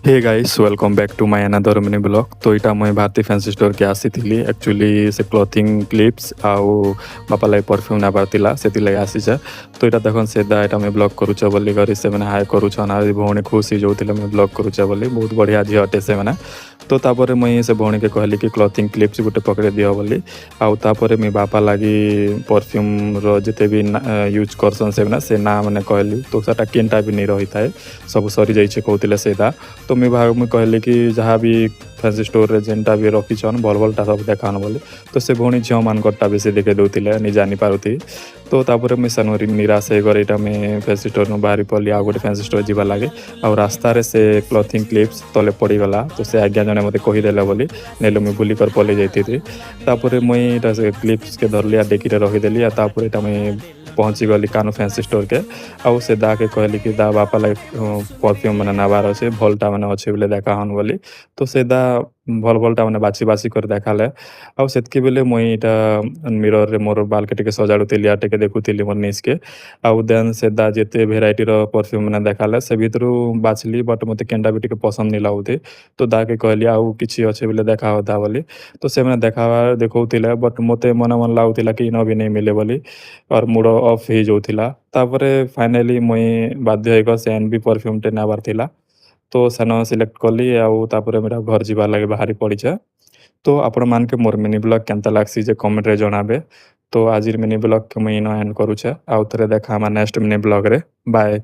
Hey guys, welcome back to my another mini vlog. ତ ଏଇଟା ମୁଇଁ ଭାରତୀ ଫ୍ୟାନ୍ସି ଷ୍ଟୋର୍କେ ଆସିଥିଲି। ଆକ୍ଚୁଆଲି ସେ କ୍ଲଥିଂ କ୍ଲିପ୍ସ ଆଉ ବାପା ଲାଗି ପରଫ୍ୟୁମ୍ ନେବାର ଥିଲା, ସେଥିଲାଗି ଆସିଛେ। ତ ଏଇଟା ଦେଖନ୍, ସେ ଦା ଏଇଟା ମୁଇଁ ବ୍ଲଗ୍ କରୁଛ ବୋଲି କରି ସେମାନେ ହାଏ କରୁଛନ୍। ଆଉ ଭଉଣୀ ଖୁସି ହେଇଯାଉଥିଲେ ମୁଇଁ ବ୍ଲଗ୍ କରୁଛେ ବୋଲି। ବହୁତ ବଢ଼ିଆ ଝିଅଟେ ସେମାନେ। ତ ତାପରେ ମୁଇଁ ସେ ଭଉଣୀକେ କହିଲି କି କ୍ଲଥିଂ କ୍ଲିପ୍ସ ଗୋଟେ ପକେଇ ଦିଅ ବୋଲି। ଆଉ ତାପରେ ମୁଇଁ ବାପା ଲାଗି ପରଫ୍ୟୁମ୍ର ଯେତେ ବି ୟୁଜ୍ କରସନ୍ ସେମାନେ, ସେ ନାଁ ମାନେ କହିଲି। ତ ସେଟା କେନ୍ଟା ବି ନେଇ ରହିଥାଏ, ସବୁ ସରିଯାଇଛି କହୁଥିଲେ ସେଇଟା। ତ ମୁଇଁ କହିଲି କି ଯାହା ବି ଫ୍ୟାନ୍ସି ଷ୍ଟୋର୍ରେ ଯେନ୍ଟା ବି ରଖିଛନ୍, ଭଲ୍ ଭଲ୍ଟା ସବୁ ଦେଖାନ୍ ବୋଲି। ତ ସେ ଭଉଣୀ ଝିଅମାନଙ୍କରଟା ବେଶୀ ଦେଖେଇ ଦଉଥିଲେ, ନି ଜାନି ପାରୁଥି। ତ ତାପରେ ମୁଇଁ ସେନୁ ନିରାଶ ହେଇକରି ଏଇଟା ମୁଇଁ ଫ୍ୟାନ୍ସି ଷ୍ଟୋର୍ନୁ ବାହାରି ପଡ଼ିଲି ଆଉ ଗୋଟେ ଫ୍ୟାନ୍ସି ଷ୍ଟୋର୍ ଯିବା ଲାଗି। ଆଉ ରାସ୍ତାରେ ସେ କ୍ଲଥିଂ କ୍ଲିପ୍ସ ତଲେ ପଡ଼ିଗଲା। ତ ସେ ଆଜ୍ଞା ଜଣେ ମୋତେ କହିଦେଲେ ବୋଲି, ନେଲେ ମୁଇଁ ଭୁଲି କରି ପଲେଇ ଯାଇଥିଲି। ତାପରେ ମୁଇଁ ଏଇଟା ସେ କ୍ଲିପ୍ସକେ ଧରଲି ଆଉ ଡେକିରେ ରଖିଦେଲି। ଆଉ ତାପରେ ଏଇଟା ମୁଇଁ ପହଞ୍ଚି ଗଲି କାନୁ ଫ୍ୟାନ୍ସି ଷ୍ଟୋର୍କେ। ଆଉ ସେ ଦାକେ କହିଲି କି ଦା, ବାପା ଲାଗି ପରଫ୍ୟୁମ୍ ମାନେ ନେବାର ଅଛି, ଭଲଟା ମାନେ ଅଛି ବୋଲେ ଦେଖାହନ୍ ବୋଲି। ତ ସେ ଦା ଭଲ୍ ଭଲ୍ଟା ମାନେ ବାଛି ବାଛି କରି ଦେଖାଲେ। ଆଉ ସେତ୍କି ବେଲେ ମୁଇଁ ଇଟା ମିରର୍ରେ ମୋର ବାଲ୍କେ ଟିକେ ସଜାଡ଼ୁଥିଲି ଆଉ ଟିକେ ଦେଖୁଥିଲି ମୋର୍ ନିଜକେ। ଆଉ ଦେନ୍ ସେ ଦା ଯେତେ ଭେରାଇଟିର ପରଫ୍ୟୁମ୍ ମାନେ ଦେଖାଲେ, ସେ ଭିତରୁ ବାଛଲି, ବଟ୍ ମତେ କେନ୍ଟା ବି ଟିକେ ପସନ୍ଦ ନି ଲାଗୁଥି। ତ ଦାକେ କହିଲି ଆଉ କିଛି ଅଛି ବୋଲେ ଦେଖାଅ ଦା ବୋଲି। ତ ସେମାନେ ଦେଖଉଥିଲେ, ବଟ୍ ମତେ ମନେ ମନେ ଲାଗୁଥିଲା କି ଇନ ବି ନେଇ ମିଲେ ବୋଲି, ଆର୍ ମୁଡ୍ ଅଫ୍ ହେଇଯାଉଥିଲା। ତାପରେ ଫାଇନାଲି ମୁଇଁ ବାଧ୍ୟ ହେଇକରି ସେ ଏନ୍ ବି ପରଫ୍ୟୁମ୍ଟେ ନେବାର୍ ଥିଲା, ତ ସେନ ସିଲେକ୍ଟ କଲି। ଆଉ ତାପରେ ମୁଇଁ ଘର୍ ଯିବାର୍ ଲାଗି ବାହାରି ପଡ଼ିଛେ। ତ ଆପଣମାନକେ ମୋର୍ ମିନି ବ୍ଲଗ୍ କେନ୍ତା ଲାଗ୍ସି ଯେ କମେଣ୍ଟରେ ଜଣାବେ। ତ ଆଜିର ମିନି ବ୍ଲଗ୍କେ ମୁଇଁ ଇନ ଏଣ୍ଡ କରୁଛେ। ଆଉ ଥରେ ଦେଖା ହେମା ନେକ୍ସଟ ମିନି ବ୍ଲଗ୍ରେ। ବାଏ।